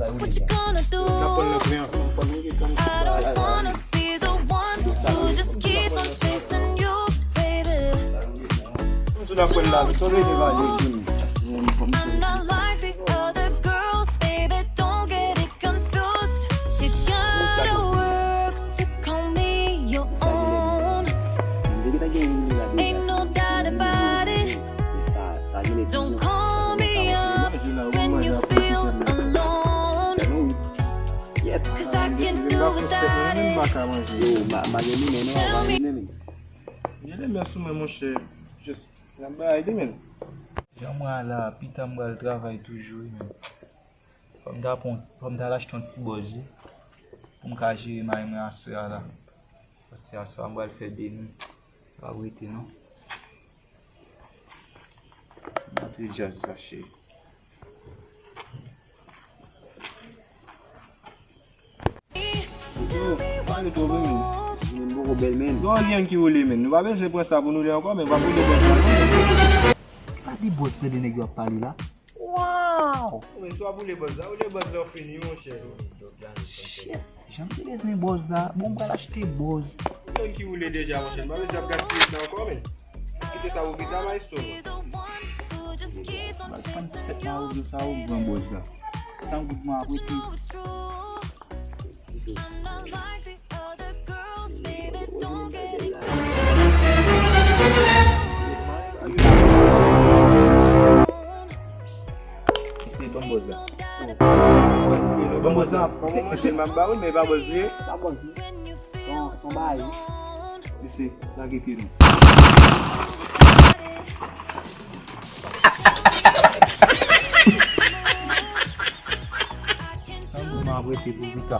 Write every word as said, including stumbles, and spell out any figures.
What you gonna do? I don't wanna be the one who just keeps on chasing you, baby. I'm not like the other girls, baby, don't get it confused. You gotta work to call me your own. Ain't no doubt about it. Don't call me up when you feel alone. Cause I can do without it. Yo, ma, ma gen limen non, ma gen limen. Gen limen sou mwen, monchè. Just, n ap bay li, men. Jan mwen a la, pita m pral travay toujou, wi, men. Fò m ta pran, fò m ta al achte yon ti bòz, wi. Pou m ka jere mari mwen aswè a la. Paske aswè a m pral fè de nwi. Pa rete, non. Antre djaz sa, cheri. Yo, pale twòp, wi, men. Li menm poko bèl, men. Gon lyen ki woule, men. Nou pa bezwen pran sa pou nou lè ankò, men pa woule bòz la, non. Pa de bòz, tande nèg yo ap pale la. Waw! Men, swa woule bòz la, woule bòz la, ou fini, monchè. Shit. Jan m te bezwen bòz la. Bon, m pral achte bòz. Yon ki woule deja, monchè. M pa bezwen ap gaspiye tan ankò, men. Kite sa pou pita, maestro. M al fann tèt nan Rozo sa, ou pran bòz la. San goud mwen ap rete. Mesye, ban m bòz la. Ban m bòz la. Kòman manje m ap ba ou, men pa bòz li ye. Pa bòz li. Son, son bagay. Mesye, lage pye nou. San goud mwen ap rete pou pita.